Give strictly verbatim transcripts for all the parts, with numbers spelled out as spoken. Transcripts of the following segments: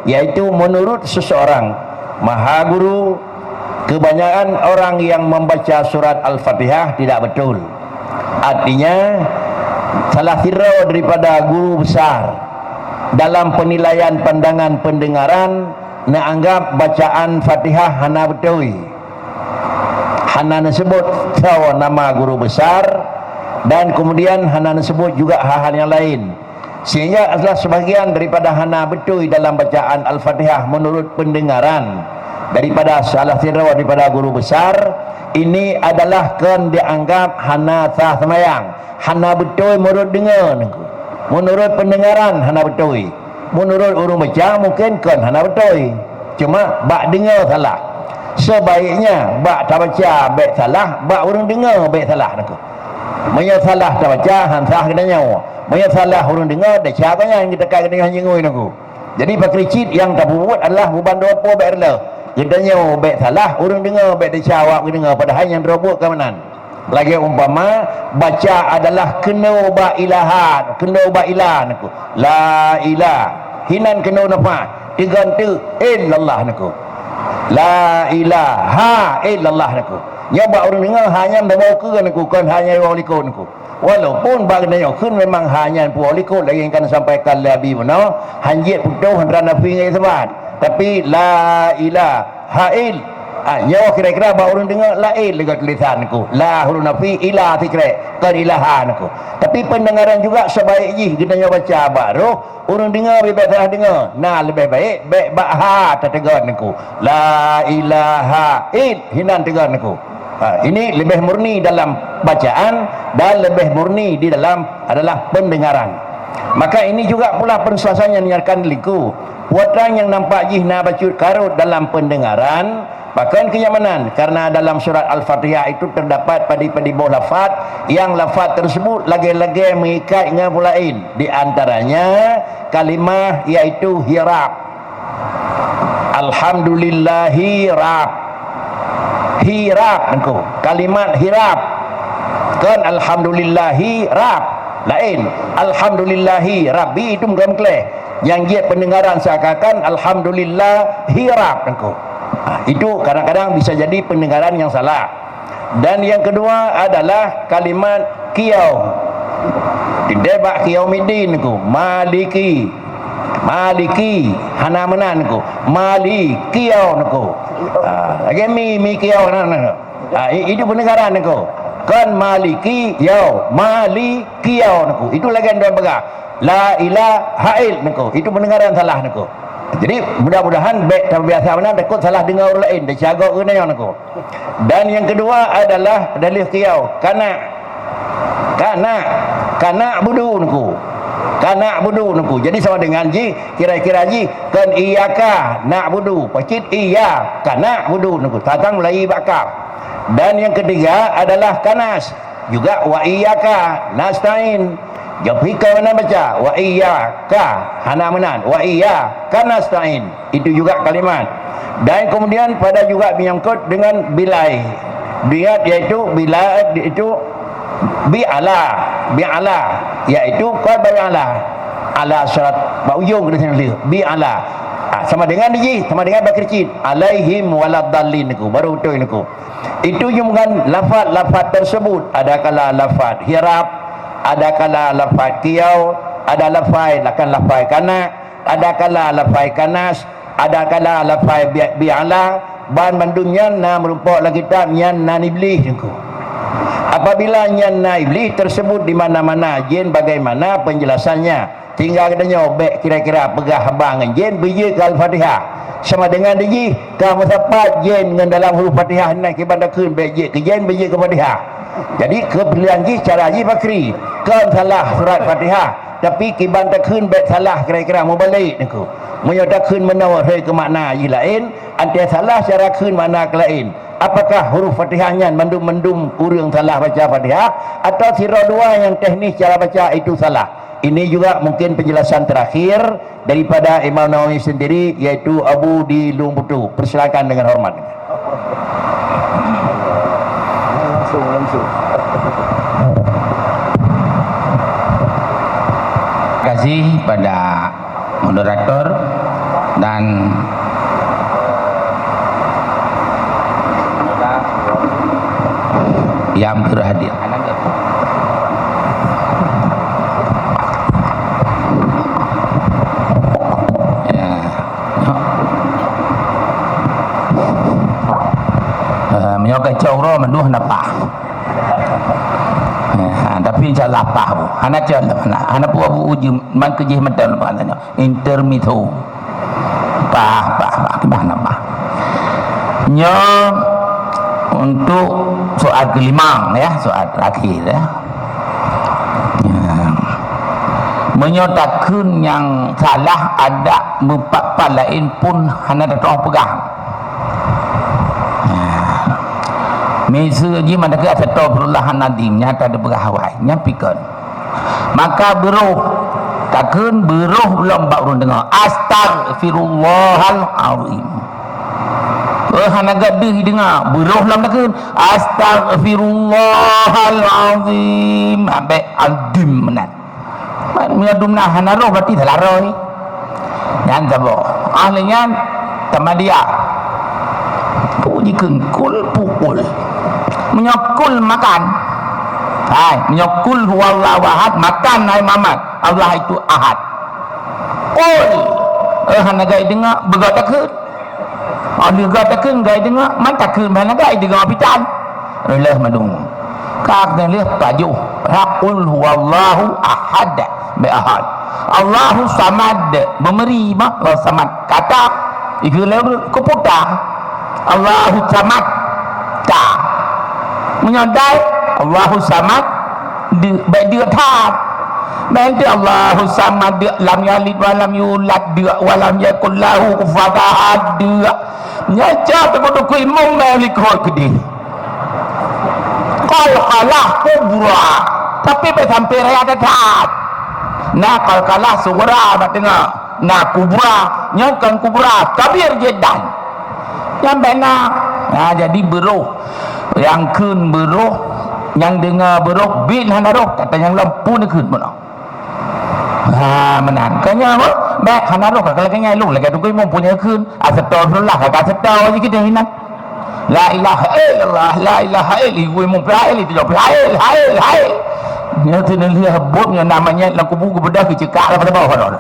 Yaitu menurut seseorang maha guru, kebanyakan orang yang membaca surat Al-Fatihah tidak betul. Artinya, salah sidroe daripada guru besar dalam penilaian pandangan pendengaran neuanggap bacaan Fatihah hana beutôi. Hana neuseubut soe nama guru besar dan kemudian hana neuseubut juga hal-hal nyang laén. Sehingga adalah sebahagian daripada hana beutôi dalam bacaan Al-Fatihah menurut pendengaran daripada salah sidroe daripada guru besar, ini adalah kon dianggap hana sah seumayang, hana beutôi meunurot deungoe nyoe. Meunurot pendengaran hana beutôi. Meunurot ureuëng baca mungken kon hana beutôi. Cuma bak deungoe salah. Sebaiknya bak tabaca bék salah, bak ureuëng deungoe bék salah nyoe. Meunyoe salah tabaca, han sah geutanyoe. Meunyoe salah ureuëng deungoe, desya geuh nyan geutakah geutanyoe nyingui nyoe. Jadi pakri cit nyang tapeubuet adalah buban droe po bék reuloh. Geutanyoe bék salah, ureuëng deungoe bék desya awak geudeungoe, padahai nyang droe buet ka meunan. Lagée umpama, baca adalah keunoe bak ilaha, keunoe bak ila nyoe. La ilah. Hinan keunoe nafah, teugon teuk illallah nyoe. La ilaha illallah nyoe. Nyoe bak ureuëng deungoe hanya beubawa keue nyoe, kon hanya beubawa likot nyoe. Walaupun bak geutanyoe kheun memang hanya peubawa likot lagée nyang ka neusampaikan lé Abi bunoe, hanjeuet putôh antara nafi ngon isbat. Tapi la ilaha il. Ha, nyoe kira-kira bak ureuëng deungoe laén lagée tulisan nyoe. La huruf nafi, ila sikrek, kon ilaha nyoe. Tapi pendengaran juga sebaik jih geutanyoe baca bak roh, ureuëng deungoe bék salah deungoe. Na leubeh baik bék bak ha tateugon nyoe. La ilaha il, hinan teugon nyoe. Ha, ini lebih murni dalam bacaan dan lebih murni di dalam adalah pendengaran. Maka ini juga pula pensuasana yang dinyatakan liku. Putra yang nampak jih na bacut karot dalam pendengaran, bahkan kenyamanan, karena dalam surat Al-Fatihah itu terdapat padi-padi boh lafaz yang lafaz tersebut lagée-lagée mengikat dengan lain, di antaranya kalimah yaitu hirab. Alhamdulillahi rab. Hirab nyoe. Kalimat hirab. Kon alhamdulillahi rab. Laén. Alhamdulillahi rabbi itu meukleh. Nyang jeuet pendengaran seakan-akan alhamdulillahi rab nyoe. Ha, itu kadang-kadang bisa jadi pendengaran yang salah. Dan yang kedua adalah kalimat kiyau. Teuntée bak kiyau midin nyoe, maliki. Maliki, hana meunan nyoe. Mali, kiyau nyoe. Ha, lagée mi, mi kiyau na, na. Ha, i-, itu pendengaran nyoe. Kon maliki, yau, mali, kiyau nyoe. Itu lagée droe peugah. La ilaha il nyoe. Itu pendengaran salah nyoe. Jadi, mudah-mudahan bék tabiasa meunan, takot salah deungoe ureuëng laén, teucagok geutanyoe nyoe. Dan yang kedua adalah dalih kiyau, kana. Kana. Kana budu nyoe. Kana budu nyoe. Jadi sama dengan jih, kira-kira jih, kon iyaka na'budu, pakcit iyaka na'budu nyoe. Tatang mulai bak kaf. Dan yang ketiga adalah kanas. Juga wa iyyaka nasta'in. Jawab hika meunan baca, wa iyyaka, hana meunan, wa iyyaka nasta'in. Itu juga kalimat. Dan kemudian pada juga menyangkut dengan bilai. Biat yaitu bila itu bi'ala, bi'ala, yaitu qad bi'ala. Ala surat bak ujong kena sini bi'ala. Ah, sama dengan jih, sama dengan bakri cit. Alaihim waladdallin nyoe, baru betul nyoe. Itu jumlah lafaz-lafaz tersebut, ada kala lafaz hirab, ada kala lafaz kiyau, ada lafaz, akan lafaz kana, ada kala lafaz kanas, ada kala lafaz bi-, bi'ala, ban mandum nyan na meurumpok lam kitab nyan na iblih nyoe. Apabila nyan na iblih tersebut di mana-mana, jin bagaimana penjelasannya? Tinggai geutanyoe bék kira-kira peugah haba ngon jén beujeuet keu Al-Fatihah. Sama dengan dijih ka meusapat jén ngon dalam huruf Fatihah nyan kiban takheun bék jeuet keu jén beujeuet keu Fatihah. Jadi keupeulean jih cara jih bakri. Kon salah surat Fatihah, tapi kiban takheun bék salah kira-kira mubalek nyoe. Meunyoe takheun meunoe hei keu makna jih laén, anté salah cara kheun makna keu laén. Apakah huruf Fatihah nyan mandum-mandum ureuëng salah baca Fatihah, atau sidroe dua nyang teknis cara baca itu salah? Ini juga mungkin penjelasan terakhir daripada Imam Nawawi sendiri, yaitu Abu di Lueng Putu. Persilakan dengan hormat. Langsung, langsung. Terima kasih pada moderator. Tan yang berhadiah. Ya. Eh, meunyoe keucok uroe mandum hana paih. Eh, ha, tapi insya Allah paih bu. Hana cok, hana, hana peue bu ujeuen, man keujih mantong leupah tanyoe. Intermezzo. Paih, paih, paih, paih, paih. Nyoe untuk soal kelima, ya, soal terakhir, ya. Ya. Meunyoe takheun nyang salah adak meupat-pat laén pun hana tatu'oh peugah. Ya. Miseue jih mandakeu astagfirullahalazim nyata dipeugah awai, nyan pikon. Maka beurôh, takheun beurôh lom bak ureuëng deungoe, "Astaghfirullahal azim." Oh, hana gadeuh deungoe, beurôh lom takheun, "Astaghfirullahal azim." Ambek azim meunan. Meunyoe dumna hana roh, berarti salah roh. Nyan saboh. Ah, lheueh nyan, tamadiah. Pu jikheun kul, pu kul. Meunyoe kul makan. Hai, meunyoe kul huwallahu ahad, makan hai Muhammad. Allah itu ahad. Kul. Eh, hana gai deungoe, beugöt takheun. Oh, beugöt takheun, gai deungoe, man takheun, hana gai deungoe pitan. Reuloh mandum. Ka keuneulheueh pajoh. Qul huwallahu ahad. Bèk ahad. Allahu samad. Meumeri mah, Allahu samad. Kata, ikeu lé kuputa. Allahu samad. Ta. Meunyoe dai, Allahu samad. Deuk, bèk deuk that. Bèk deuk Allahu samad, deuk lam yalid wa lam yulad, deuk wa lam yakul lahu kufuwan ahad, deuk. Nyan cit teupeu teungku imum bèk likot keudeh. Qalqalah kubra. Tapi bèk sampai raya that-that. Na qalqalah sugra bak teungoh. Na kubra, nyan kon kubra, kabir jiddan. Nyan bèk na. Nah, jadi beurôh. Nyang kheun beurôh, nyang deungoe beurôh, biet hana roh, kata nyang lom pun kheun bunoe. Ha, meunan. Kanya apa? Bèk hana roh, ka lagèe nyan lôn, lagèe teungku imum pun nyang kheun. Astagfirullah, ka astagfirullah jih kita hinan. La ilaha illallah, la ilaha illallah, ibu imum peuhail, itu jawab peuhail, hail, hail. Nyan tu neuliah bot nyang namanya lam kubu geubeudôh keuceukak lam bawah.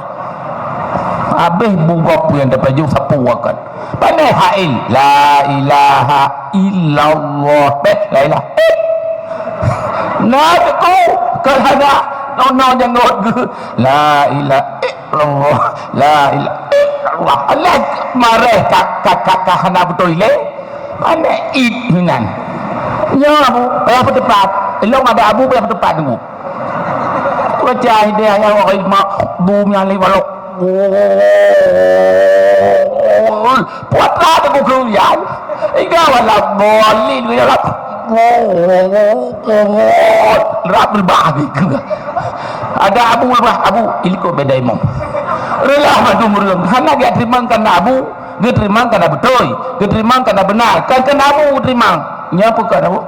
Habéh bubak pun nyang tapajoh sapu wakat. Pandai hail, la ilaha illallah. Bèk, la ilaha. Nah, tu, kalau ada nono janggot ke, la ilaha illallah, la ilaha illallah. Allah marah ka, ka, ka, ka hana beutôi lé. Aneuk it hinan. Nyoe abu, payah peuteupat. Ilong ada abu payah peuteupat nunggu. Baca hidayah ya Allah, maghdubi alaihim walad. Putra teungku keurian. Iga wala bolin, ya Allah. Rab leubah gitu. Ada abu leubah, abu, iliko beda imum. Reulah madu meureueng. Hana geuteurimong kana abu, geuteurimong kana beutôi, geuteurimong kana beuna. Kan kana abu geuteurimong. Nyoe peue kana abu?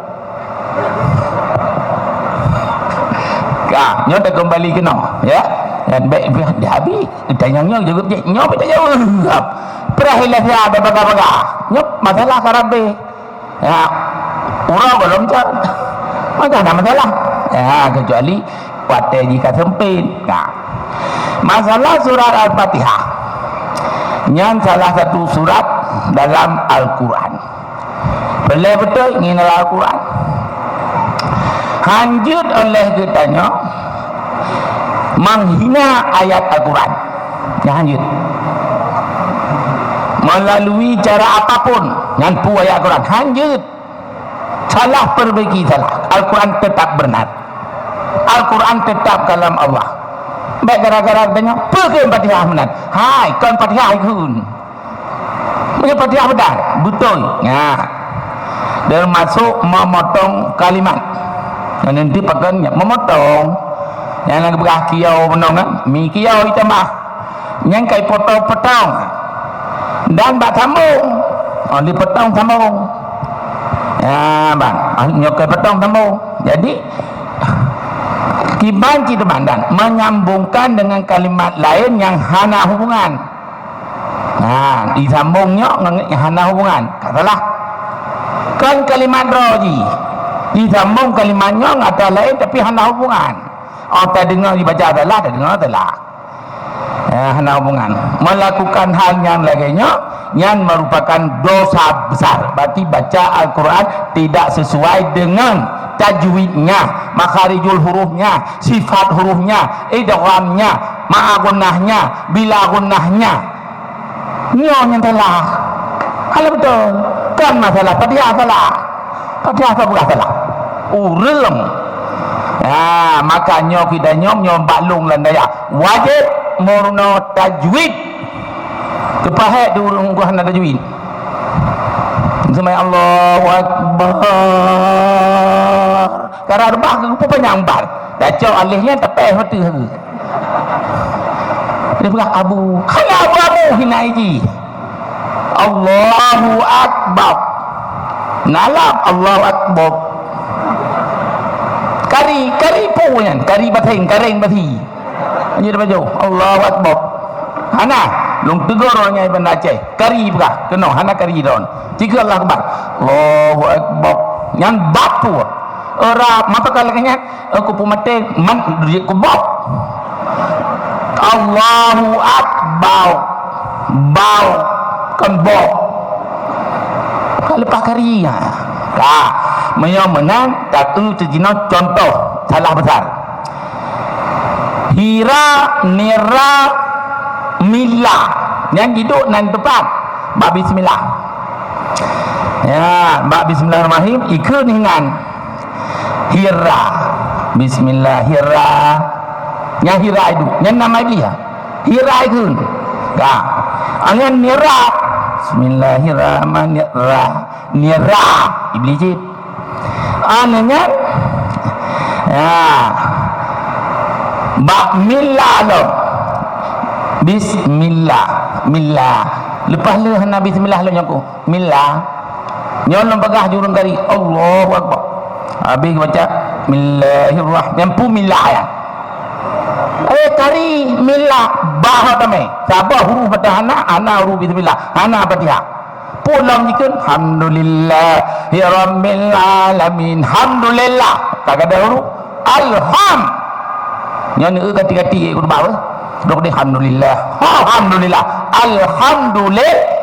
Ka, nyoe takeumbali keunoe, ya. Dan bèk, bèk dihabéh. Tanyong nyoe jaweueb jih. Nyoe pih tajaweueb. Preh ilèe siat bak bagah-bagah. Nyoe masalah ka rabéh. Ya. Uroe gohlom cok. Maka hana masalah. Ya, kecuali watèe jih ka seumpét. Nah. Masalah surat Al-Fatihah. Nyan salah satu surat dalam Al-Quran. Peureulèe beutôi ngieng lam Al-Quran. Hanjeuet oleh geutanyoe menghina ayat Al-Quran. Nyan hanjeuet. Melalui cara apapun, nyan peue ayat Al-Quran. Hanjeuet. Salah, perbaiki salah. Al-Quran tetap benar. Al-Quran tetap kalam Allah. Bèk gara-gara geutanyoe, peue kheun Fatihah meunan. Hai, kon Fatihah kheun. Meunyoe Fatihah beudar, beutôi. Nya. Teumasok memotong kalimat. Nyan nanti pakon nyan memotong. Nyan lagèe beurah kiau bunoe kan, mi kiau itambah. Nyan ka ipotong-potong. Dan bak sambong. Oh, dipotong sambong. Ya, bang. Ah, nyoe ka ipotong sambong. Jadi, kiban cit teuma dan menyambungkan dengan kalimat lain yang hana hubungan. Ha, Disambong nyoe ngon nyang hana hubungan. Ka salah. Kan kalimat droe jih. Disambong kalimat nyoe ngon ata laén tapi hana hubungan. Oh, tadeungoe jibaca salah, tadeungoe salah. Eh, hana hubungan. Melakukan hal nyang lagée nyoe, nyan merupakan dosa besar. Berarti baca Al-Quran tidak sesuai dengan tajwidnya, makharijul hurufnya, sifat hurufnya, idghamnya, ma'a gunnahnya, bila gunnahnya. Nyoe nyang salah. Hana beutôi. Kon masalah Fatihah salah. Fatihah saboh salah. Ureuëng. Ha, maka nyoe kita nyoe, nyoe bak lôn lam dayah. Wajéb meurunoe tajwid. Teupahé di ureuëng hana tajwid. Seumai Allahu Akbar. Karena reubah ke rupa panyang bar. Dah cok alih nyan tepeh mata. Dia peugah abu. Hana abu-abu hina iji. Allahu Akbar. Nalap Allahu Akbar. Kari, kari pu nyan, kari batheng, kareng bathi. Nyan bajo, Allahu Akbar. Hana, lôn tegur orang nyai Banda Aceh. Kari peugah, keunoe hana kari don. Tiga Allah Akbar. Allahu Akbar. Nyan batu. Ora mata kala nyan. Aku peumaté man jeuet keu bob. Allahu Akbar. Bau. Kon bob. Ka leupah kari, ha. Ka. Meunyoe meunan, ka eu teuh jinoe contoh salah besar. Hira, nira, mila. Nyan jiduek nan teupat. Bak bismillah. Ya, bak bismillahirrahmanirrahim, ikheun hinan. Hira. Bismillah, hira. Nyan hira itu. Nyan nama dia. Hira ikheun. Ka. Angan nira. Bismillahirrahmanirrahim. Nira. Iblis jin. Angan nyan. Ya. Bak mila lo. Bismillah. Mila. Lepas le hana bismillah lo nyoku. Mila. Nyoe lôn peugah jureueng kari, Allahu Akbar. Habéh baca, Bismillahirrahmanirrahim. Nyang pu mila ya. Eh, kari mila, bah tamé. Saboh huruf pada hana, hana huruf bismillah, hana Fatihah. Pulang jikheun, Alhamdulillahirabbil alamin. Alhamdulillah. Tak ada huruf. Alham. Nyan eu gati-gati khutbah, eh. Dok di alhamdulillah. Alhamdulillah. Alhamdulillah.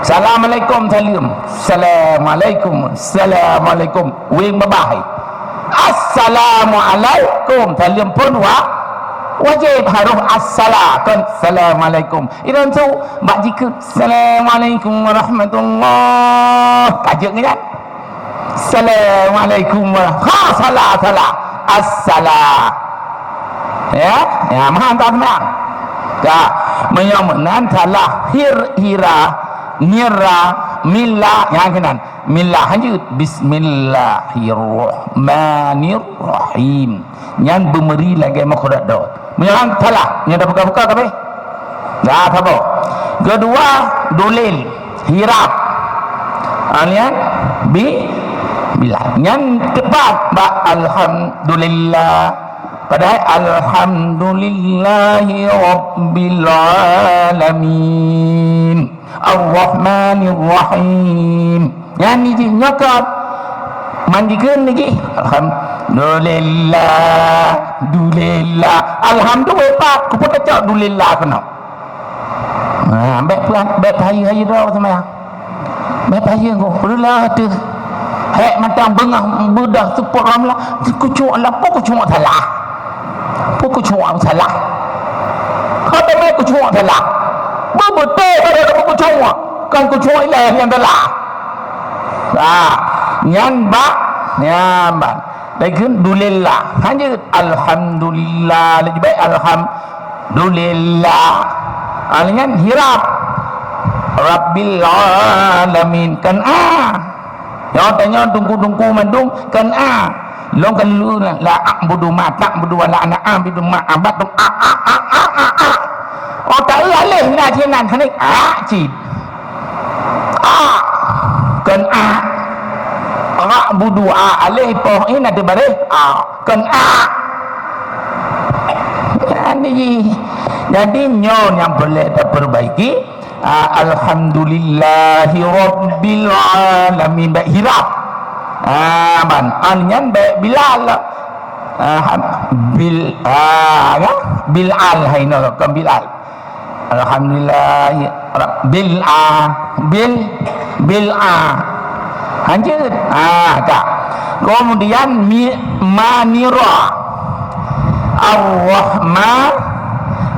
Assalamualaikum, salam. Assalamualaikum. Assalamualaikum. Weng babah, eh. Assalamualaikum. Salam pun wa-, wajib harus assala, kon assalamualaikum. Iran tu, bak jikheun, Assalamualaikum warahmatullah. Ka jeuet nyan. Assalamualaikum warah-, ha, salah, salah. Assala. Ya, ya, maha tak semayang. Ka, meunyoe meunan salah hir, hira, nira, mila, nyang keunan. Mila hanjeuet. Bismillahirrahmanirrahim. Nyan beumeuri lagée meukeurot dot. Meunyoe salah, nyan dah buka-buka kabeh. Dah saboh. Kedua, dulil, hirab. Ha, nyan, bi, bila. Nyan teupat bak alhamdulillah. Padahai alhamdulillahi rabbil alamin. Ar-Rahmanir Rahim. Nyan ni jih nyokot. Man jikheun ni jih. Alhamdulillah. Dulillah. Alhamdulillah. Kupeutacok dulillah keunoe. Ha, bék puan, bék payah-payah droe seumayang. Bék payah ko. Reulah teuh. Hék mantong beungah beudah seupôt ramlah. Kucok lah, peue kucok salah. Peue kucok salah. Ka teumé kucok salah. Beubeutôi pada kucok. Kan kucok ilée nyang salah. Ha, nyan bak, nyan bak. Lagée dulillah. Hanjeuet alhamdulillah. Laju baik alhamdulillah. Ha, nyan hirab. Rabbil alamin. Kan, ah. Nyoe tanyoe dungku-dungku mandum kan a. Lôn kan lu la a'budu ma ta'budu wa la ana abidu ma abadtum. A, a, a, a, a, a. Oh, ta eu aleh na sinan, hana a cit. A. Kan a. A'budu a aleh poh ina di baréh a. Kan a. Jadi, jadi nyoe nyang peureulée tapeurbaiki. Ah, alhamdulillahi rabbil alamin. Bèk hirab. Ah, ban. An nyan bèk bilal. Ah, ham-, bil, ah, ya? Bilal hai no, kon bilal. Alhamdulillah, ya Rab-, bil a, bil, bil a. Lanjut. Ah, ka. Kemudian mi-, manira. Ar-Rahman,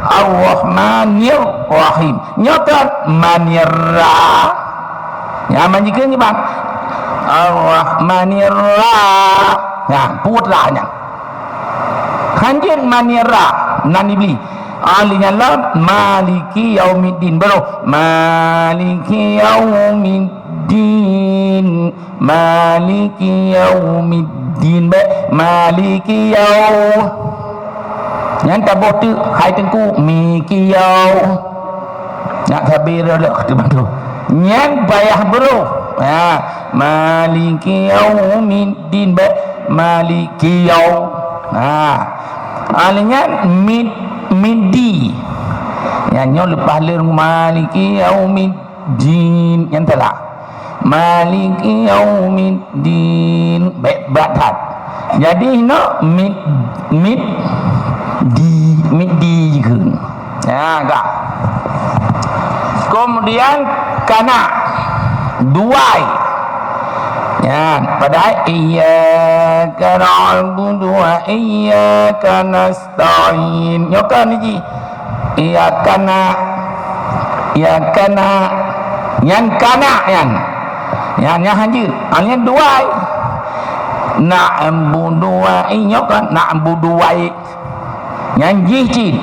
Ar-Rahmanir Rahim. Nyoe kan manira. Ya, manjikeun nyoe, bang. Ar-Rahmanir Ra-, ya, peuet ra nyan. Hanjeuet manira, nan iblis. Alih nyan lom, maliki yaumiddin. Baru, maliki yaumiddin. Maliki yaumiddin. Bèk, maliki yau-, nyan taboh teuk, hai teungku, miki yau. Nak sabe rot teuma tu. Nyan payah bro. Ha, maliki yaumiddin, bèk maliki yau. Ha. Alih nyan mid, midi. Nyan nyoe leupah lé maliki yaumiddin. Nyan salah. Maliki yaumiddin. Bèk brat that. Jadi, inoe mid, mid, di, midi jikheun. Ya, ka. Kemudian kana. Duai. Ya, padahai iyyaka na'budu wa iyyaka nasta'in. Nyoe kan ji. Iyyaka na-, iyyaka na-, nyan kana nyan. Nyan, nyan hanjeuet. Ah, nyan duai. Na'budu wa, nyoe kan na'budu wa. Nyan jih cit.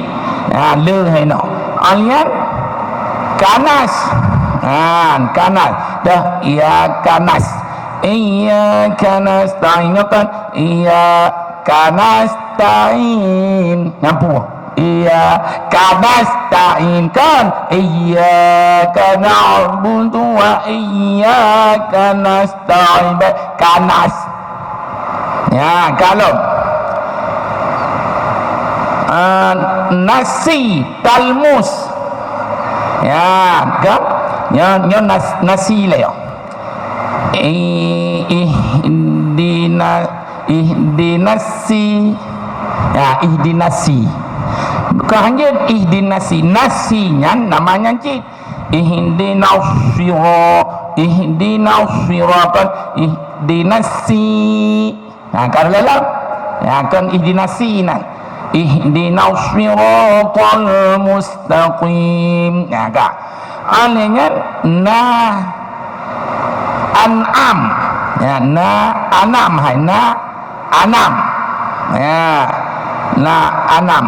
Ha, le hai noh. Alien kanas. Ha, kanas. Dah, iyyaka nas. Iyyaka nasta'in, kan? Iyyaka nasta'in. Nyampu. Iyyaka nasta'in, kan? Iyyaka na'budu wa iyyaka nasta'in. Baik, kanas. Ya, kalau, ah, nasi, talmus. Ya, kan? Nyo, nyo nas-, nasi lah, ya. I-, ihdina-, ihdinasi. Ya, ihdinasi. Bukan hanya ihdinasi. Nasi nyan nama nyan cit. Ihdinas sira-, ihdinas siratal, ihdinas si-, nah, ka dalam. Ya, kan ihdinas si nan. Ihdinas siratal mustaqim. Ya, ka. Alih nyan na an'am. Ya, na anam hai na anam. Ya. Na anam.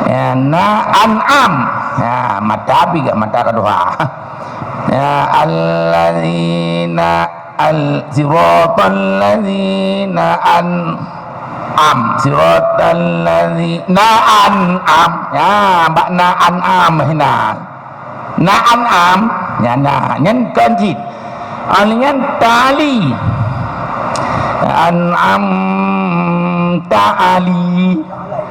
Ya, na an'am. Ya, mata pi gak mata kedua. Ya, alladzina al-, siratal ladzina an'am. Siratal ladzi-, na an'am. Ya, bak na an'am hina. Na an'am, nyan na, nyan kon cit. Ah, nyan tali. An'am ta'ali.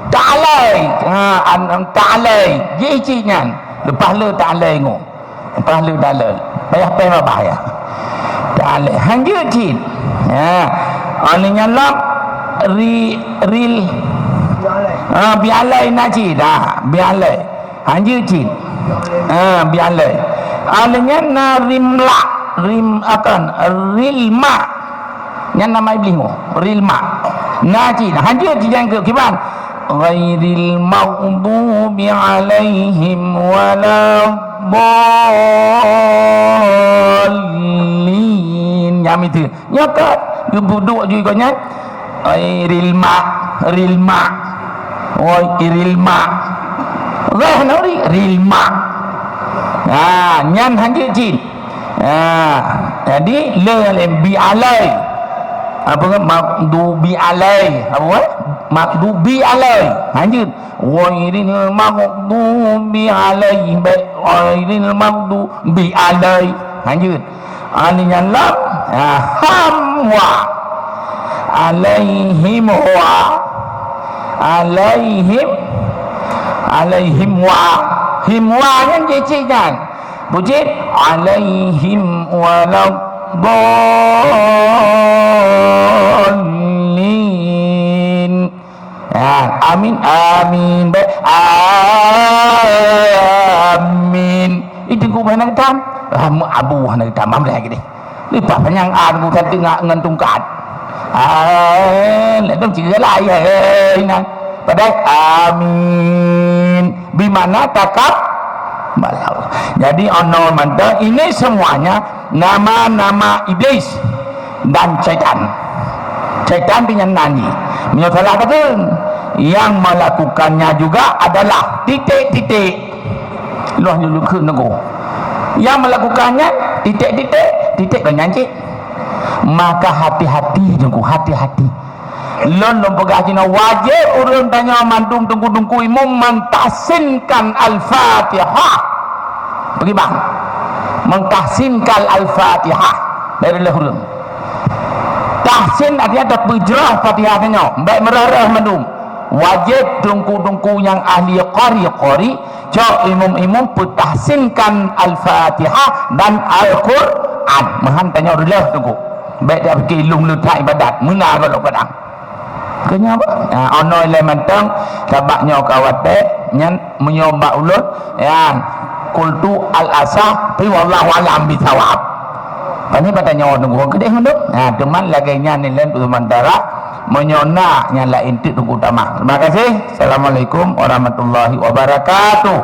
Ta'alai. Ha, an'am ta'alai. Jih cit nyan. Leupah le ta'alai ngo. Leupah le ta'alai. Payah pai babah ya. Ta'alai. Hanjeuet cit. Ha. Ah, nyan lam ri-, ril. Ha, bialai na cit. Ha, bialai. Hanjeuet cit. Ha, bialai. Ah, lheueh nyan na rimla, rim-, akan, rilma. Nyan nama iblih nyoe, rilma. Na cit, hanjeuet cit nyang keu kiban. Ghairil maghdubi alaihim waladdallin. Nyan miseue. Nyoe ka geubuduek ju iko nyan. Oi, rilma, rilma. Oi, rilma. Weh, nuri, rilma. Ha, nyan hanjeuet cit. Ha, jadi, le alai, bi alai. Apa kan? Maghdubi alai. Apa kan? Maghdubi alai. Hanjeuet. Ghairil maghdubi alaihim, baik, ghairil maghdubi alai. Lanjut. Alif nyan lam, ha, hamwa. Alaihim wa. Alaihim. Alaihim wa. Him wa nyan cicik nyan. Bucit. Alaihim waladdallin. Ya, amin, amin. Baik. Amin. Itu ku hana getam. Ah, abu hana getam. Amlah gini. Leupah panyang an bukan teungoh ngon tungkat. Ah, lalu cerita lain, eh, inan. Padahai amin. Bimana takab malau. Jadi, ono mantong ini semuanya nama-nama iblis dan syaitan. Syaitan tu nyang nan jih. Meunyoe salah kata, yang melakukannya juga adalah titik-titik. Luah nyulu keu nunggu. Yang melakukannya titik-titik, titik banyak cik. Maka hati-hati nunggu, hati-hati. Lôn lôn peugah jinoe wajéb ureuëng tanyoe mandum teungku-teungku imum mentahsinkan Al-Fatihah. Pergi bang. Mentahsinkan Al-Fatihah. Dari leuh ureuëng. Tahsin artinya tapeujroh Fatihah tanyoe. Baik meurah-rah mandum. Wajéb teungku-teungku nyang ahli qari-qari, cok imum-imum peutahsinkan Al-Fatihah dan Al-Quran. Meuhan tanyoe reuloh teungku. Baik dak pikir lung leutak ibadat, meuna golok padang. Keu nyoe apa? Ha, ono ilai mantong, sabab nyoe ka watée, nyan meunyoe bak ulôn, nyan, qultu al-asah, tapi wallahu alam bisawab. Pani pada nyoe nunggu keudeh mandum. Ha, teuma lagée nyan ni laén sementara, meunyoe na nyang laén teuk tunggu tamah. Terima kasih. Assalamualaikum warahmatullahi wabarakatuh.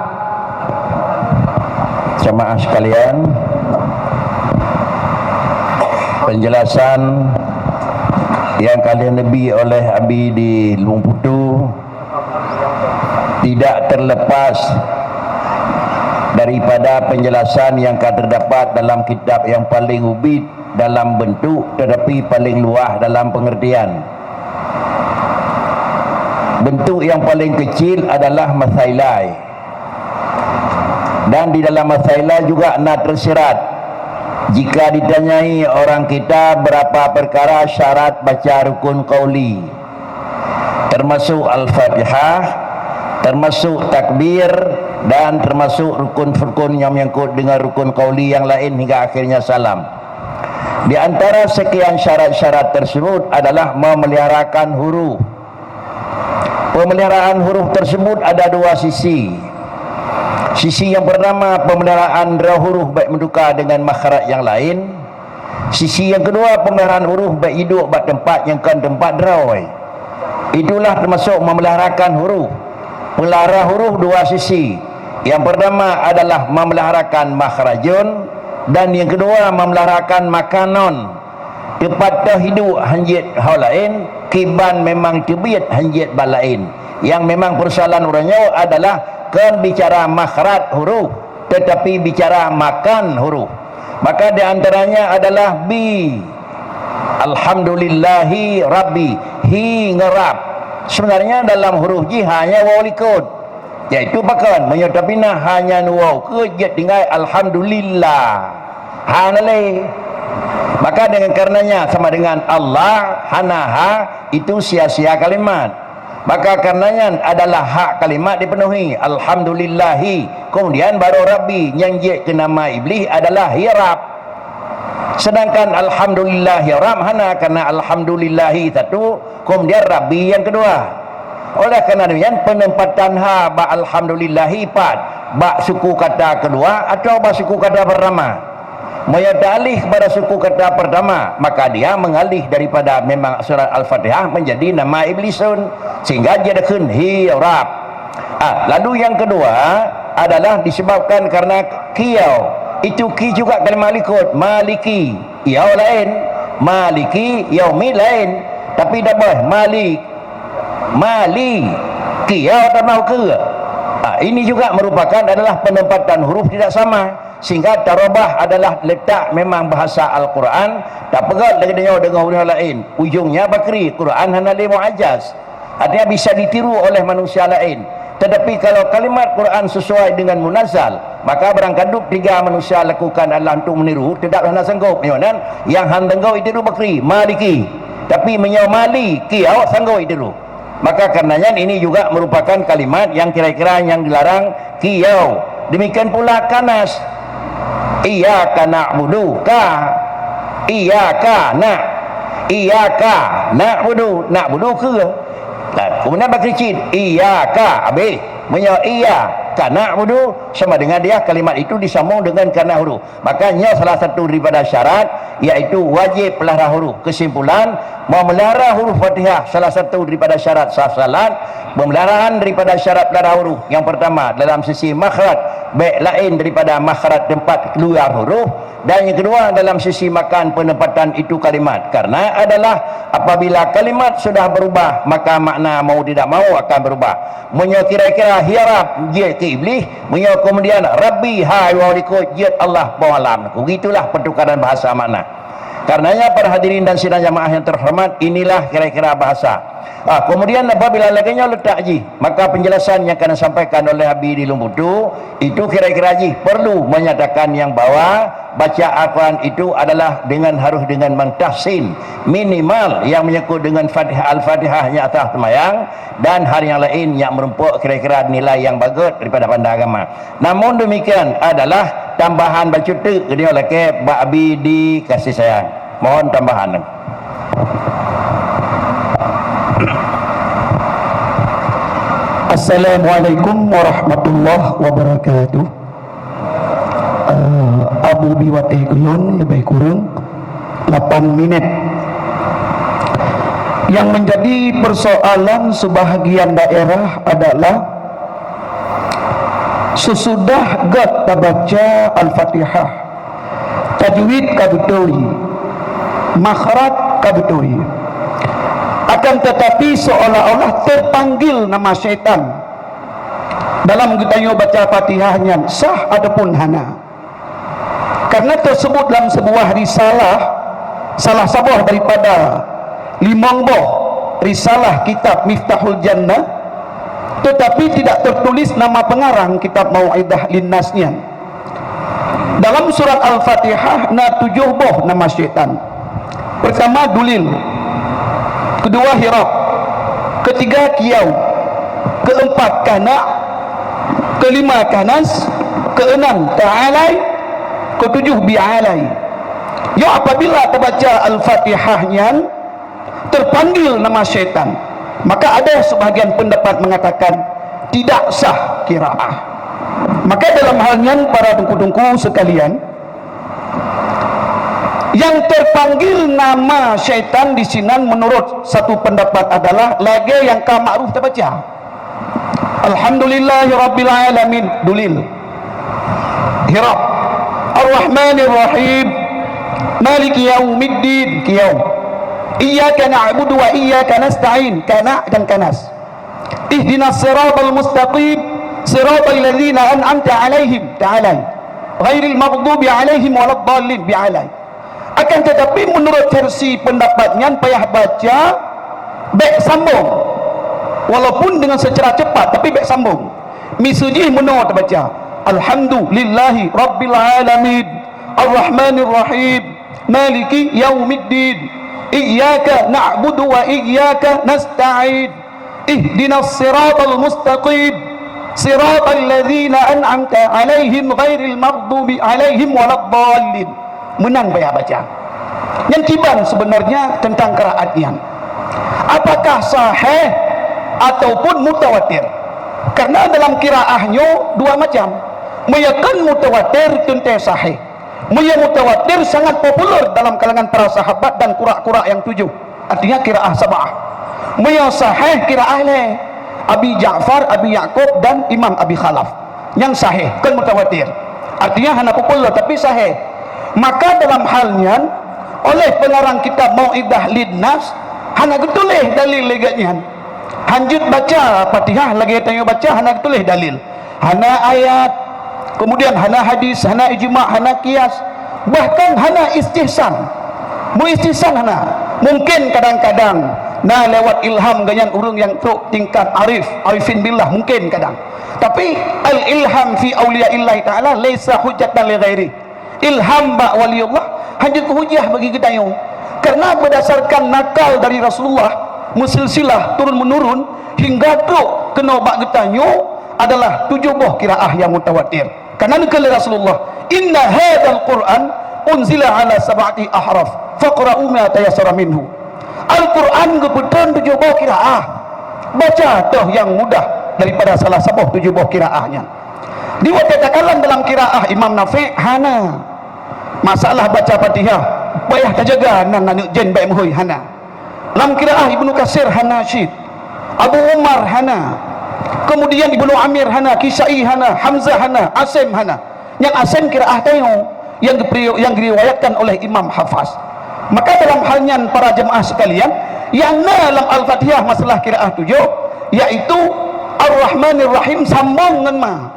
Jamaah sekalian, penjelasan yang kalian lebih oleh Abi di Lumbung Putu tidak terlepas daripada penjelasan yang ka terdapat dalam kitab yang paling ubit dalam bentuk tetapi paling luas dalam pengertian. Bentuk yang paling kecil adalah masailai. Dan di dalam masailai juga na tersirat. Jika ditanyai orang kita berapa perkara syarat baca rukun qauli, termasuk Al-Fatihah, termasuk takbir, dan termasuk rukun-rukun yang menyangkut dengan rukun qauli yang lain hingga akhirnya salam. Di antara sekian syarat-syarat tersebut adalah memeliharakan huruf. Pemeliharaan huruf tersebut ada dua sisi. Sisi yang pertama, pemeliharaan droe huruf baik meutuka dengan makhraj yang lain. Sisi yang kedua, pemeliharaan huruf baik iduek bak tempat nyang kon tempat droe. Itulah termasuk memeliharakan huruf. Pelihara huruf dua sisi. Yang pertama adalah memeliharakan makhrajun dan yang kedua memeliharakan makanon. Teupat teuh hiduek hanjeuet ho laén, kiban memang teubiet hanjeuet bak laén. Yang memang persoalan uroe nyoe adalah kon bicara makhraj huruf, tetapi bicara makan huruf. Maka di antaranya adalah bi. Alhamdulillahi Rabbi. Hi ngon rab. Sebenarnya dalam huruf jih hanya waw likot. Yaitu pakon, meunyoe tapinah hanya nuwoe keu jeuet tinggai alhamdulillah. Hana lé. Maka dengan karenanya sama dengan Allah, hana ha, itu sia-sia kalimat. Maka karenanya adalah hak kalimat dipenuhi, alhamdulillahi. Kemudian baru Rabbi nyang jeuet keu nama Iblih adalah Hirab. Sedangkan alhamdulillah ya Rabb hana, karena alhamdulillahi satu, kemudian Rabbi yang kedua. Oleh karena demikian, penempatan ha bak alhamdulillahi pat, bak suku kata kedua atau bak suku kata pertama. Meunyoe ta'alih kepada suku kata pertama, maka dia mengalih daripada memang surat Al-Fatihah menjadi nama Iblisun, sehingga jadi kheun hi Rabb. Ah, lalu yang kedua adalah disebabkan karena kiyau. Itu ki juga kalimat likot. Maliki. Yau lain. Maliki, yaumi lain. Tapi dak boh. Malik. Mali. Kiyau tambah ke. Ah, ini juga merupakan adalah penempatan huruf tidak sama. Sehingga tarobah adalah letak memang bahasa Al-Quran. Tak pegat lagi dengan huruf lain. Ujungnya bakri. Quran hana lé mu'ajaz. Artinya bisa ditiru oleh manusia lain. Tetapi kalau kalimat Quran sesuai dengan munazzal, maka barangkali tiga manusia lakukan adalah untuk meniru, tidak hana sanggup. Nyonan yang han sanggup ditiru bakri, maliki. Tapi meunyoe maliki, awak sanggup ditiru. Maka karenanya ini juga merupakan kalimat yang kira-kira yang dilarang kiyau. Demikian pula kanas. Iyyaka na'budu, ka. Iyyaka na. Iyyaka na'budu, na'budu keu. Nah, kemudian bak cit, iyyaka, habis. Meunyoe iyyaka na'budu, sama dengan dia kalimat itu disambung dengan kana huruf. Maka nyoe salah satu daripada syarat, yaitu wajib peulahara huruf. Kesimpulan, memelihara huruf Fatihah salah satu daripada syarat sah salat. Pemeliharaan daripada syarat peulahara huruf, yang pertama, dalam sisi makhraj, baik lain daripada makhraj tempat keluar huruf, dan yang kedua, dalam sisi makan penempatan itu kalimat. Karena adalah apabila kalimat sudah berubah, maka makna mau tidak mau akan berubah. Meunyoe kira-kira hi'rab jeuet keu Iblih, meunyoe kemudian Rabbi hai waw likot jeuet Allah po alam. Begitulah pertukaran bahasa makna. Karenanya, para hadirin dan sidang jamaah yang terhormat, inilah kira-kira bahasa. Ah, kemudian apabila lagée nyoe letak jih, maka penjelasan yang akan disampaikan oleh Abi di Lumbutu, itu kira-kira jih perlu menyatakan yang bahwa baca Al-Quran itu adalah dengan, harus dengan mentahsin minimal yang menyangkut dengan Fatihah, Al-Fatihah yang atas temayang, dan hal yang lain yang merumpok kira-kira nilai yang bagot daripada pandang agama. Namun demikian adalah tambahan bacut teuk keudroe lakée bak Abi di kasih sayang. Mohon tambahan. Assalamualaikum warahmatullahi wabarakatuh. Eh, Abu Biwate Guyon lebih kurang lapan minit. Yang menjadi persoalan sebahagian daerah adalah sesudah göt tabaca Al-Fatihah, tajwid ka beutôi, makhraj ka beutôi. Akan tetapi seolah-olah terpanggil nama syaitan dalam geutanyoe baca Fatihah nyan sah ataupun hana. Karena tersebut dalam sebuah risalah, salah saboh daripada limong boh risalah kitab Miftahul Jannah, tetapi tidak tertulis nama pengarang kitab Mau'izah Linnas nyan. Dalam surat Al-Fatihah na tujoh boh nama syaitan. Pertama dulil, kedua hirab, ketiga kiyau, keempat kana, kelima kanas, keenam ta'alai, ketujuh bi'alai. Ya, apabila tabaca Al-Fatihah nyan terpanggil nama syaitan, maka ada sebahagian pendapat mengatakan tidak sah kiraah. Maka dalam hal nyan, para teungku-teungku sekalian, yang terpanggil nama syaitan di sinan menurut satu pendapat adalah lagée nyang ka makruf tabaca. Alhamdulillahirabbil alamin, dulil. Hirab. Arrahmanirrahim. Maliki yaumiddin, kiyau. Iyyaka na'budu wa iyyaka nasta'in, kana dan kanas. Ihdinas siratal mustaqim, siratal ladzina an'amta 'alaihim, ta'alai. Ghairil maghdubi 'alaihim waladdallin, bi'alai. Akan tetapi, menurut versi pendapat nyan payah baca bék sambong. Walaupun dengan secara cepat, tapi bék sambong. Miseujih meunoe tabaca, Alhamdulillahi Rabbil Alamin, Arrahmanir Rahim, Maliki Yaumiddin, Iyyaka na'budu wa iyyaka nasta'in, Ihdinas siratal mustaqim, siratal ladzina an'amta 'alaihim ghairil maghdubi 'alaihim waladdallin. Meunan payah baca. Nyang kiban sebenarnya tentang qiraat nyan. Apakah sahih ataupun mutawatir? Karena dalam qiraah nyoe dua macam. Meunyoe kon mutawatir teuntée sahih. Meunyoe mutawatir sangat populer dalam kalangan para sahabat dan qura-qura nyang tujoh. Artinya qiraah sab'ah. Meunyoe sahih qiraah lhée, Abi Ja'far, Abi Ya'qub dan Imam Abi Khalaf. Nyang sahih, kon mutawatir. Artinya hana populer tapi sahih. Maka dalam hal nyan, oleh pengarang kitab Mau'izah Linnas hana geutuléh dalil lagée nyan. Hanjeuet baca Fatihah lagée tanyoe baca hana geutuléh dalil. Hana ayat, kemudian hana hadis, hana ijma, hana qiyas, bahkan hana istihsan. Meuistihsan hana. Mungkin kadang-kadang na lewat ilham geuh nyan ureuëng nyang trok tingkat arif, arifin billah, mungkin kadang. Tapi al-ilham fi auliyaillah ta'ala laisa hujjatan li ghairi. Ilham bak waliullah hanjeuet keu hujah bagi geutanyoe. Karena berdasarkan nakal dari Rasulullah, meusilsilah turun-menurun hingga trok keunoe bak geutanyoe, adalah tujoh boh qiraah nyang mutawatir. Karena neukheun lé Rasulullah, "Inna hadzal Qur'an unzila ala sab'ati ahraf, faqra'u ma tayassara minhu." Al-Qur'an geupeutrön tujoh boh qiraah. Baca toh nyang mudah daripada salah saboh tujoh boh qiraah nyan. Di watée takalon dalam qiraah Imam Nafi' hana. Masalah baca Fatihah, payah tajaga nan aneuk jén bék meuhôi hana. Lam qiraah Ibnu Katsir hana cit. Abu Umar hana. Kemudian Ibnu Amir hana, Kisai hana, Hamzah hana, Asim hana. Nyang Asim qiraah tanyoe yang diperi-, yang diriwayatkan oleh Imam Hafs. Maka dalam hal nyan para jemaah sekalian, yang na lam Al-Fatihah masalah qiraah tujoh, yaitu Ar-Rahmanir Rahim sambong ngon ma.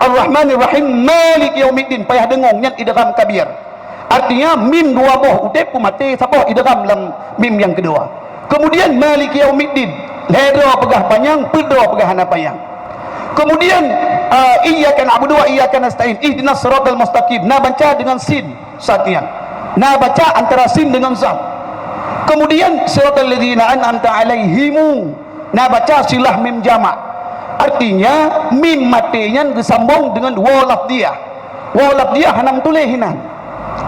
Ar-Rahmanir Rahim, Maliki Yaumiddin, payah deungoe nyan idgham kabir. Artinya, mim dua boh udeb peumaté saboh idgham lam mim nyang keudua. Kemudian, Maliki Yaumiddin, lhée droe peugah panyang, peuet droe peugah hana panyang. Kemudian, ah, iyyaka na'budu wa iyyaka nasta'in, ihdinas siratal mustaqim, na baca dengan sin, satian. Na baca antara sin dengan sad. Kemudian, siratal ladzina an'amta 'alaihimu, na baca silah mim jamak. Artinya, mim maté nyan geusambong dengan waw lafdhiyah. Waw lafdhiyah hana meutuléh inan.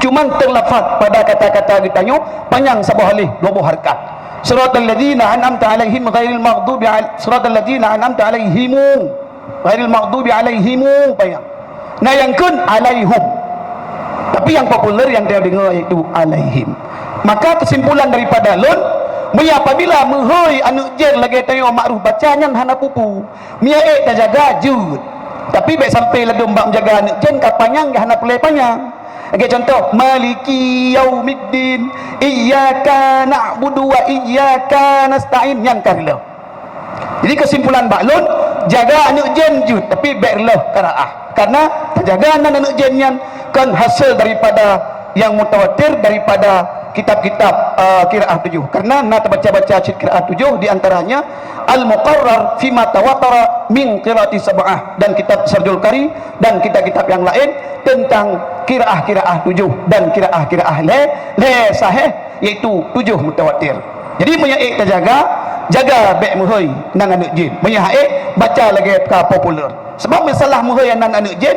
Cuman teulafaz pada kata-kata geutanyoe panyang saboh aléh dua boh hareukat. Siratal ladzina an'amta 'alaihim ghairil maghdubi 'al-, siratal ladzina an'amta 'alaihimu. Ghairil maghdubi 'alaihimu panyang. Na nyang kheun 'alaihum. Tapi nyang populer nyang tadeungoe yaitu 'alaihim. Maka kesimpulan daripada lôn, meunyo apabila meuhôi aneuk jén lagée tanyoe makruf baca nyan hana peue-peue. Meunyo ék tajaga jeuet. Tapi bék sampai ladôm bak meujaga aneuk jén ka panyang ka hana peureulée panyang. Lagée contoh, Maliki yaumiddin, iyyaka na'budu wa iyyaka nasta'in, nyan ka reuloh. Jadi kesimpulan bak lôn, jaga aneuk jén jeuet, tapi bék reuloh qiraah. Karena tajaga nan aneuk jén nyan kon hasil daripada nyang mutawatir daripada kitab-kitab, eh, qiraah tujoh. Karena na tabaca-baca cit qiraah tujoh, di antaranya Al-Muqarrar fima tawatara min qiraati sab'ah dan kitab Sarjul Qari dan kitab-kitab nyang laén tentang qiraah-qiraah tujoh dan qiraah-qiraah lhée, lhée sahih, yaitu tujoh mutawatir. Jadi, meunyo ék tajaga, jaga bék meuhôi nan aneuk jén. Meunyo hana ék, baca lagée ka populer. Sebab masalah meuhôi nan aneuk jén,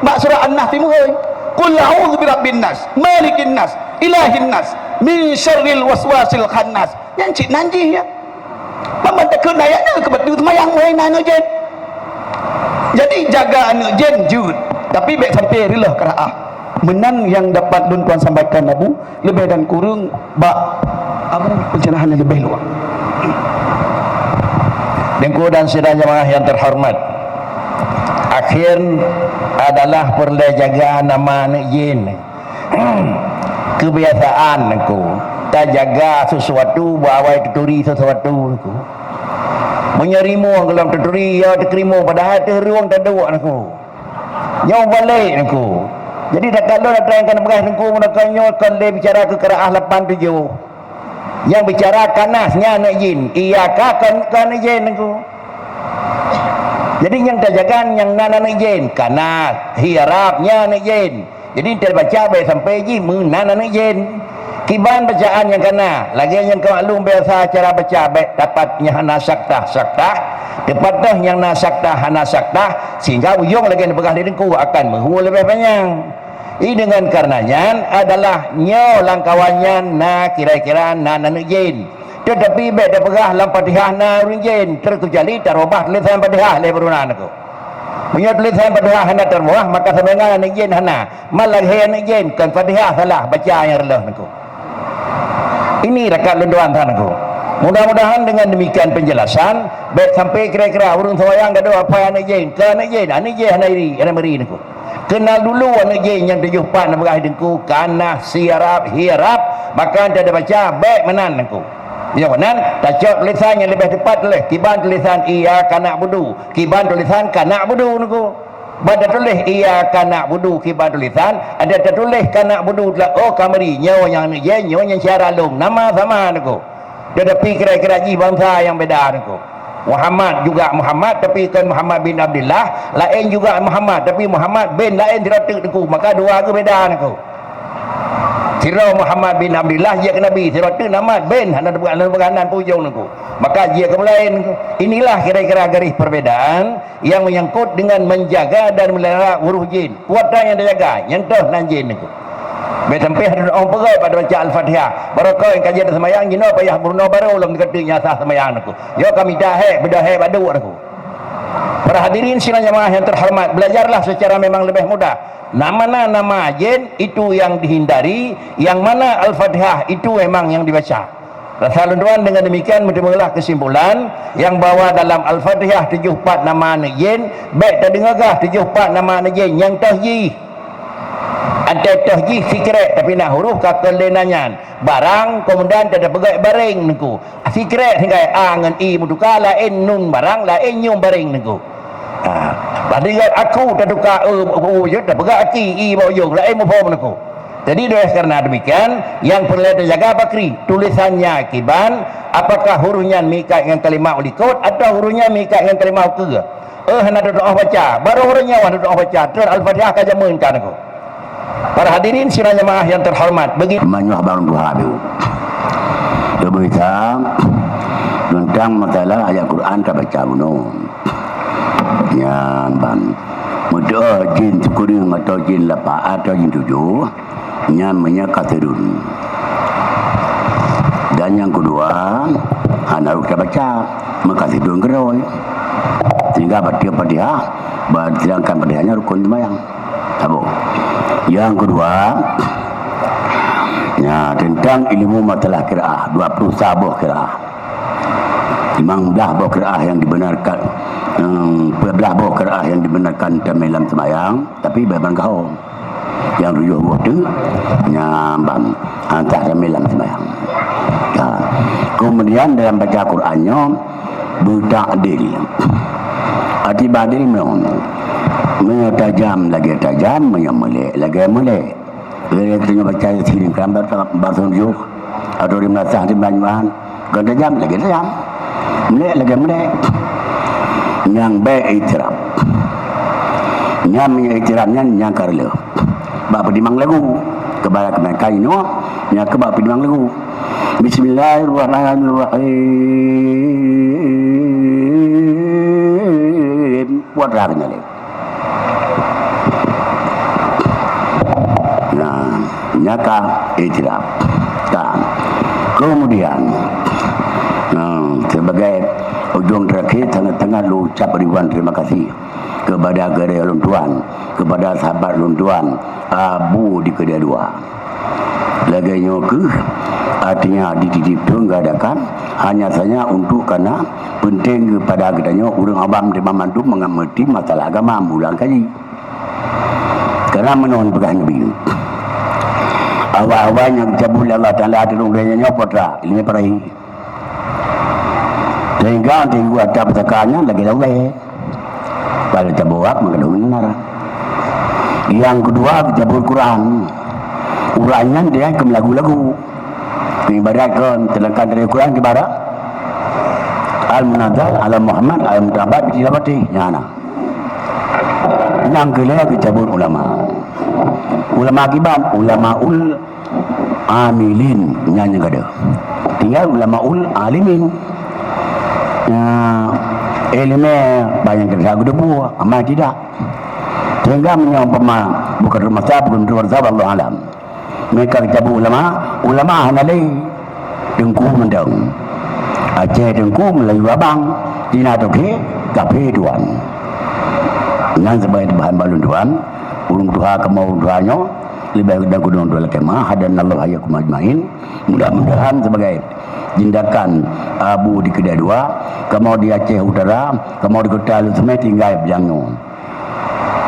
bak surah An-Nas pih meuhôi. "Qul a'udzu birabbin nas, malikin nas, ilahin nas, min syarril waswasil khannas." Nyan cit nan jih nyan. Ban takheun ayat nyan keu beutôi seumayang meuhôi nan aneuk jén. Jadi, jaga aneuk jén jeuet, tapi bék sampai reuloh qiraah. Meunan nyang dapat lôn tuan sampaikan, Abu, leubeh dan kureueng bak Abu pencerahan nyang leubeh luwah. Teungku dan sidang jamaah yang terhormat, akhir adalah peureulée jaga nama aneuk jén. Kebiasaan Teungku, tajaga sesuatu bak awai tuturi sesuatu Teungku. Meunyoe rimueng gohlom tuturi, ya teukrimueng, padahai teuh rueng taduek Teungku. Nyoe balek Teungku. Jadi, takalon atra nyang ka neupeugah Teungku, meunyoe kon lé bicara keu qiraah lapan tujoh. Nyang bicara kanas nyan aneuk jén. Iya ka kon, kon aneuk jén Teungku. Jadi, nyang tajaga nyang nan aneuk jén. Kanas, hi arab nyan aneuk jén. Jadi, tabaca bék sampai jih meunan aneuk jén. Kiban bacaan nyang kana, lagée nyang ka maklum biasa cara baca bék tapat nyang hana saktah, saktah, teupatoh nyang na saktah, hana saktah, sehingga ujong lagée neupeugah lé Teungku akan meuhue leubeh panyang. I deungon kareuna nyan adalah nyoe lam kawan nyan na kira-kira na aneuk jén. Teutapi bék tapeugah lam Fatihah na ureuëng jén, teukeujali tarubah tulésan Fatihah lé burunan Teungku. Meunyoe tulésan Fatihah hana tarubah, maka saban nyan aneuk jén hana. Malah lagée aneuk jén, kon Fatihah salah baca nyang reuloh Teungku. Ini rakat lôn tuan Teungku. Mudah-mudahan dengan demikian penjelasan, bék sampai kira-kira ureuëng seumayang gadôh apai aneuk jén, kon aneuk jén, aneuk jén hana iri, hana meuri Teungku. Keunal dulu aneuk jén nyang tujoh pat neupeugah Teungku, kanas, siarab, hiarab, maka tabaca bék meunan Teungku. Nyoe meunan, tacok tulésan nyang leubeh teupat lé, kiban tulésan iyyaka na'budu, kiban tulésan ka na'budu Teungku. Ban tatuléh iyyaka na'budu kiban tulésan, ada tatuléh ka na'budu teuk, oh ka meuri, nyoe nyang aneuk jén, nyoe nyang syara lôn, nama sama Teungku. Tetapi kira-kira jih bansa nyang beda Teungku. Muhammad juga Muhammad, tapi kon Muhammad bin Abdullah, laén juga Muhammad, tapi Muhammad bin laén sidroe teuk Teungku, maka dua geuh beda Teungku. Sidroe Muhammad bin Abdullah jeuet keu Nabi, sidroe teuk Muhammad bin, hana teupeugah, hana teupeugah nan ujong Teungku. Maka jeuet keu meulaén Teungku. Inilah kira-kira garis perbedaan yang menyangkut dengan menjaga dan memelihara huruf jin. Kuat nyang tajaga, nyang toh nan jin Teungku. Bèk sampai hana teupeugah pada baca Al-Fatihah. Barokon nyang ka jeuet seumayang jinoe payah meurunoe barô lom teuka teuk nyang sah seumayang Teungku. Nyoe ka mita hék, beudôh hék bak duek Teungku. Para hadirin sidang jamaah yang terhormat, belajarlah secara memang lebih mudah. Nama-nama nama jin itu yang dihindari, yang mana Al-Fatihah itu memang yang dibaca. Rasa lôn tuan dengan demikian meuteumeunglah kesimpulan yang bahwa dalam Al-Fatihah tujoh pat nama aneuk jin, bèk tadeungoe gah tujoh pat nama aneuk jin nyang toh jih. Antara toh jih sikrek tapi na huruf ka keu lé na nyan. Barang, kemudian teupeugah bareng Teungku. Sikrek tinggai a ngon i meutuka, laén nun barang, laén nyum bareng Teungku. Ha. Padahai aku teutuka e, u, u, je, teupeugah aki, i bak ujong, laén muphom Teungku. Jadi, oleh karena demikian, yang perlu dijaga bakri, tulisannya kiban, apakah hurufnya meuikat dengan kalimat ulikot atau hurufnya meuikat dengan kalimat ukeue? Eh, hana teutu'oh baca. Baru ureueng nyoe hana teutu'oh baca. Tron Al-Fatihah ka jameun ka Teungku. Para hadirin sidang jamaah yang terhormat, bagi Manyuah barang tuha tu. Leubeh sa tentang masalah ayat Quran tabaca bunoe. Nyan ban. Meudoh jin sikureueng atau jin lapan atau jin tujoh, nyan meunyo ka sidroe. Dan nyang keudua, hana rot tabaca, meuka sidroe keudroe. Sehingga baca Fatihah, ba-, sedangkan Fatihah nyan rukun seumayang. Saboh. Nyang keudua, nya, tentang ilmu masalah qiraah, dua puluh saboh qiraah. Limong blah boh qiraah yang dibenarkan, em, dua belas boh qiraah yang dibenarkan tamé lam seumayang, tapi beubaih ban keuhai. Nyang tujoh boh tu, nyan ban, hana sah tamé lam seumayang. Ya. Kemudian dalam baca Quran nyoe, beuta'dil. Arti ba'dil meunyoe, meunyoe tajam lagèe tajam, meunyoe meulek lagèe meulek. Lagèe tanyoe baca Yasin, kan, ba-, ba-, bak tujoh atau di meunasah di Banyuwangi, kon tajam lagèe tajam. Meulek lagèe meulek. Nyang bèk itirab. Nyang meunyoe itirab nyan nyang ka reuloh. Bak peutimang lagu. Keupada keunakan inoe, nyang keu bak peutimang lagu. Bismillahirrahmanirrahim. Buat rah keunyalek. Nah, nyata itiraf. Nah, kemudian, nah, sebagai ujung terakhir, sangat-sangat lôn ucap ribuan terima kasih kepada gurèe lôn tuan, kepada sahabat lôn tuan, Abu di Keudè Dua. Lagèe nyoe kheueh, artinya dititip Tuhan geuadakan, hanya saja untuk karena penting kepada geutanyoe ureueng awam di banmandum mengerti masalah agama mulang kaji. Karena meunoe peugah Nabi, awai-awai nyang geucabut lé Allah Taala ateueh ureueng nyoe putra, ileumèe perahi. Sehingga di gua ata pusaka nyan lagèe lawèe. Pada cabut wak maka daun nara. Nyang keudua, cabut Quran. Quran nyan dia keu lagu-lagu. Ibarat kon, sedangkan dari Quran ibarat Al-Munazzal ala Muhammad al-Muta'abbad bi tilawati. Nyan na. Nyang keulhèe, cabut ulama. Ulama kiban, ulamaul amilin nyan nyang gadôh. Tinggai ulamaul alimin. Nya, ileumèe banyak kita geudebu, amal tidak. Sehingga meunyoe umpama bukan rumah saya, bukan rumah saya, wallahu alam. Mereka geucabut ulama, ulama hana lé. Teungku mantong. Aceh Teungku, Melayu abang, Cina toke, kaphé tuan. Nyan sebagai bahan balon tuan, ureueng tuha kamoe ureueng tuha nyoe, leubeh dan kudong dua lakèe mah, hadanallahu wa iyyakum ajmain. Mudah-mudahan sebagai tindakan Abu di Keudè Dua, kamoe di Aceh Utara, kamoe di Kota Lhokseumawe tinggai beujangoe.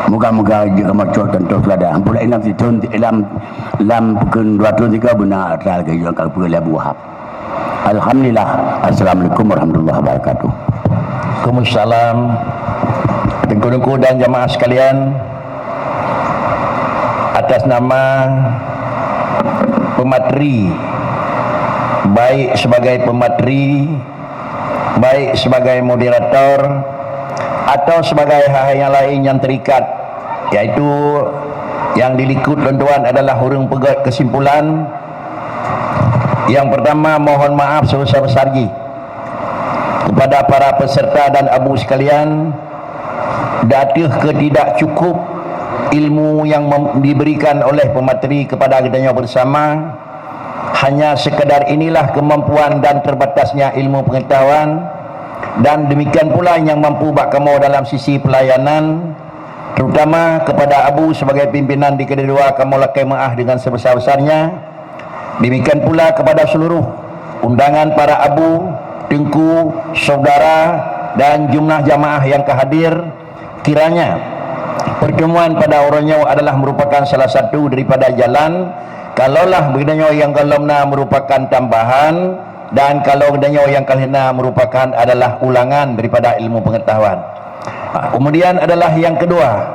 Moga-moga jeuet kamoe cok contoh teuladan. Ampôn lam sithôn, lam, lam peukeuen dua thôn sigoe beuna atra lagèe nyang ka geupeugah lé Abu Wahab. Alhamdulillah. Assalamualaikum warahmatullahi wabarakatuh. Waalaikumsalam. Teungku-teungku dan jamaah sekalian, atas nama pemateri, baik sebagai pemateri, baik sebagai moderator atau sebagai hal-hal yang lain yang terikat, yaitu Nyang dilikot lôn tuan adalah ureuëng peugét keusimpulan. Nyang pertama, mohon maaf sebesar-besar jih kepada para peserta dan abu sekalian, ateueh ketidakcukup ilmu yang mem-, diberikan oleh pemateri kepada geutanyoe bersama. Hanya sekadar inilah kemampuan dan terbatasnya ilmu pengetahuan, dan demikian pula yang mampu bak kamoe dalam sisi pelayanan, terutama kepada abu sebagai pimpinan di kedua kamoe lakée meuáh dengan sebesar-besarnya. Demikian pula kepada seluruh undangan para abu, teungku, saudara, dan jumlah jamaah yang ka hadir. Kiranya pertemuan pada uroe nyoe adalah merupakan salah satu daripada jalan, kalaulah beunyoe nyang golom na merupakan tambahan, dan kalau beunyoe nyang ka lheueh na merupakan adalah ulangan daripada ilmu pengetahuan. Ha, kemudian adalah yang kedua,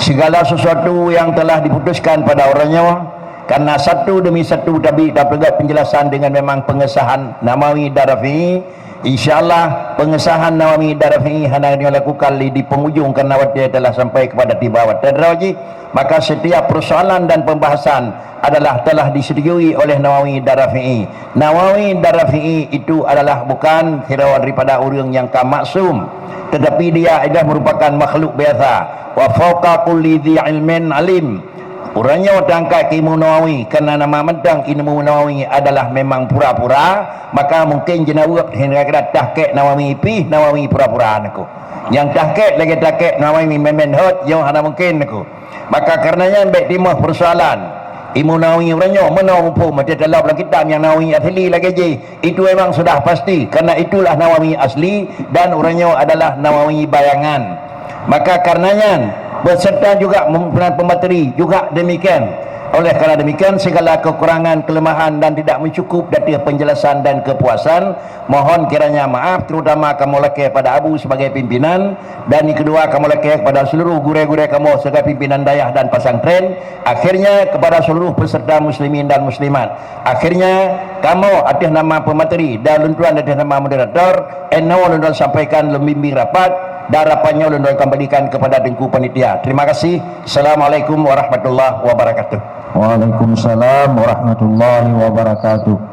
segala sesuatu yang telah diputuskan pada uroe nyoe, karena satu demi satu tabi tapeugét penjelasan dengan memang pengesahan Nawawi dan Rafi'i, insya Allah pengesahan Nawawi dan Rafi'i hana dilakukan lé di penghujung karena watée telah sampai kepada tiba watée droe jih, maka setiap persoalan dan pembahasan adalah telah disetujui oleh Nawawi dan Rafi'i. Nawawi dan Rafi'i itu adalah bukan sidroe daripada ureuëng nyang ka maksum, tetapi dia adalah merupakan makhluk biasa. Wa fauqa kulli dzi ilmin alim. Uroe nyoe teuangkat keu Imam Nawawi, karena nama mantong ilmu Nawawi adalah memang pura-pura, maka mungkin jeunaweub hingga kira tahqiq Nawawi pih Nawawi pura-pura neuku. Nyang tahqiq lagée tahqiq Nawawi memen hot, nyoe hana mungkin neuku. Maka karena nyan bék timoh persoalan. Imam Nawawi uroe nyoe meunoe muphom, meunyoe teulob lam kitab nyang Nawawi asli lagée jih, itu memang sudah pasti, karena itulah Nawawi asli dan uroe nyoe adalah Nawawi bayangan. Maka karena nyan, peserta juga mem-, pemateri juga demikian. Oleh karena demikian, segala kekurangan, kelemahan dan tidak mencukup dari penjelasan dan kepuasan, mohon kiranya maaf, terutama kamoe lakée pada abu sebagai pimpinan, dan yang kedua kamoe lakée kepada seluruh gurée-gurée kamoe sebagai pimpinan dayah dan pesantren, akhirnya kepada seluruh peserta muslimin dan muslimat. Akhirnya, kamoe ateueh nama pemateri dan lôn tuan ateueh nama moderator, inoe lôn tuan sampaikan lôn bimbing rapat, dan rapat nyoe lôn tuan kembalikan kepada Teungku Panitia. Terima kasih. Assalamualaikum warahmatullahi wabarakatuh. Waalaikumsalam warahmatullahi wabarakatuh.